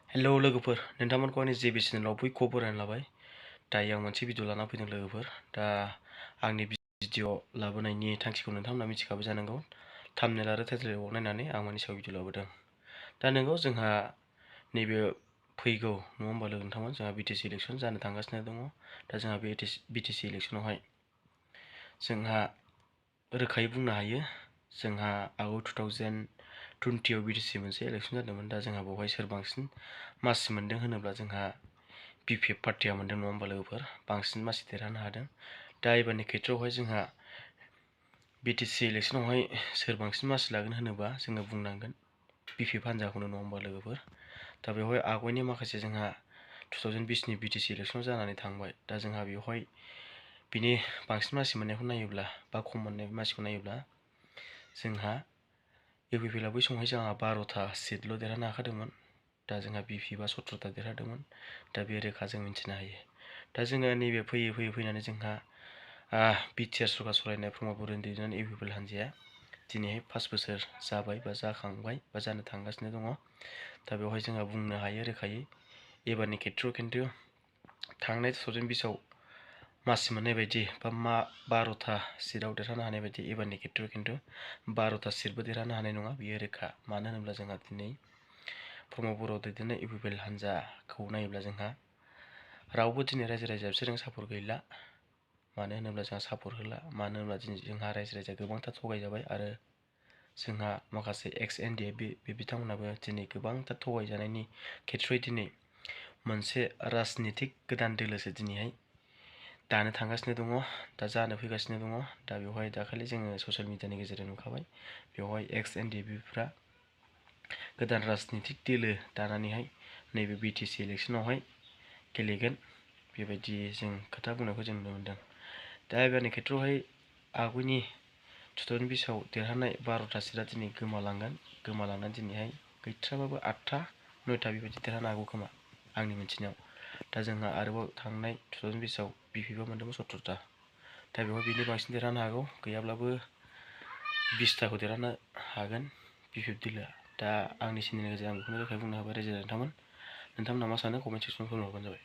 Hello लोगोफोर, नोंथांमोनखौ आंनि जेबि चेनेलाव बयखौबो बरायना लाबाय। दायो आं मोनसे भिडिअ लाना फैदों लोगोफोर। दा आंनि भिडिअ लाबोनायनि थांखिखौ नोंथांमोना मिथिखाबाय जानांगौ। थाम्बनेल आरो टाइटेलखौ नायनानै आं मानि सायाव भिडिअ लाबोदों। दा नोंगौ जोंहा नैबे फैगौ नङा होमबा लोगो नोंथांमोन, जोंहा BTC इलेक्सन जानो थांगासिनो दङ। दा जोंहा बे BTC इलेक्सनावहाय जोंहा रोखायै बुंनो हायो, जोंहा आगोल 2020आव BTC मोनसे इलेक्सन जादोंमोन। दा जोंहा बेवहाय सोर बांसिन मासि मोनदों होनोब्ला जोंहा BPF पार्टिया मोनदों नङा होमबा लोगोफोर, बांसिन मासि देरहानो हादों। दा एबारनि खेत्रआवहाय जोंहा BTC इलेक्सनावहाय सोर बांसिन मासि लागोन होनोबा जोङो बुंनांगोन BPF हान्जाखौनो नङा होमबा लोगोफोर। दा बेवहाय आगयनि माखासे जोंहा 2020नि BTC इलेक्सनाव जानानै थांबाय। दा जोंहा बेवहाय बिनि बांसिन मासि मोननायखौ नायोब्ला बा खम मोननाय मासिखौ नायोब्ला जोंहा UPL बै समावहाय जोंहा 12था सिटल' देरहानो हाखादोंमोन। दा जोंहा BPF 17था देरहादोंमोन। दा बे रोखा जों मिथिनो हायो। दा जोङो नैबे फैनानै जोंहा बिटिआर सरकार सालायनाय प्रमद बर'नि दैदेननाय UPL हान्जाया दिनैहाय 5 बोसोर जाबाय बा जाखांबाय बा जानो थांगासिनो दङ। दा बेवहाय जोंहा बुंनो हायो रोखायै एबारनि खेत्रआव खिन्थु थांनाय 2020आव मासि मोननाय बायदि बा 12था सिटआव देरहानो हानाय बायदि एबारनि खेत्रआव खिन्थु 12था सिटबो देरहानो हानाय नङा, बियो रोखा। मानो होनोब्ला जोंहा दिनै प्रमद बर' दैदेननाय UPL हान्जाखौ नायोब्ला जोंहा रावबो दिनै रायजो राजाया बिसोरजों सापर्ट गैला। मानो होनोब्ला जोंहा सापर्ट होला, मानो होनोब्ला दिनै जोंहा रायजो राजाया गोबांथार थगायजाबाय आरो जोंहा माखासे NDA बे बिथांमोनाबो दिनै गोबांथार थगायजानायनि खेत्र'यै दिनै मोनसे राजनितिक गोदान दोलोसो दिनैहाय दानो थांगासिनो दङ। दा जानो फैगासिनो दङ। दा बेवहाय दाखालि जोङो ससियेल मिडियानि गेजेरजों नुखाबाय, बेवहाय NDA गोदान राजनितिक दोलो दानानैहाय नैबे BTC इलेक्सनावहाय गेलेगोन, बेबायदि जों खोथा बुंनायखौ जों नुनो मोनदों। दा एबारनि खेत्रआवहाय आगयनि 2020आव देरहानाय 12था सिटआ दिनै गोमालांनानै दिनैहाय गैथ्राबाबो 8था 9था बेबायदि देरहानो हागौ खोमा आंनि मिथिनायाव। दा जोंहा आरोबाव थांनाय 2020आव BPF मोनदोंमोन 17था। दा बेवहाय बिनि बांसिन देरहानो हागौ, गैयाब्लाबो 20थाखौ देरहानो हागोन BPF दोलोआ। दा आंनि चेनेलनि गेजेरजों आं बेखौनो रोखायै बुंनो हाबाय। रायजो नोंथांमोना मा सानो कमेन्ट सेक्सनाव फोरमायहरबानो जाबाय।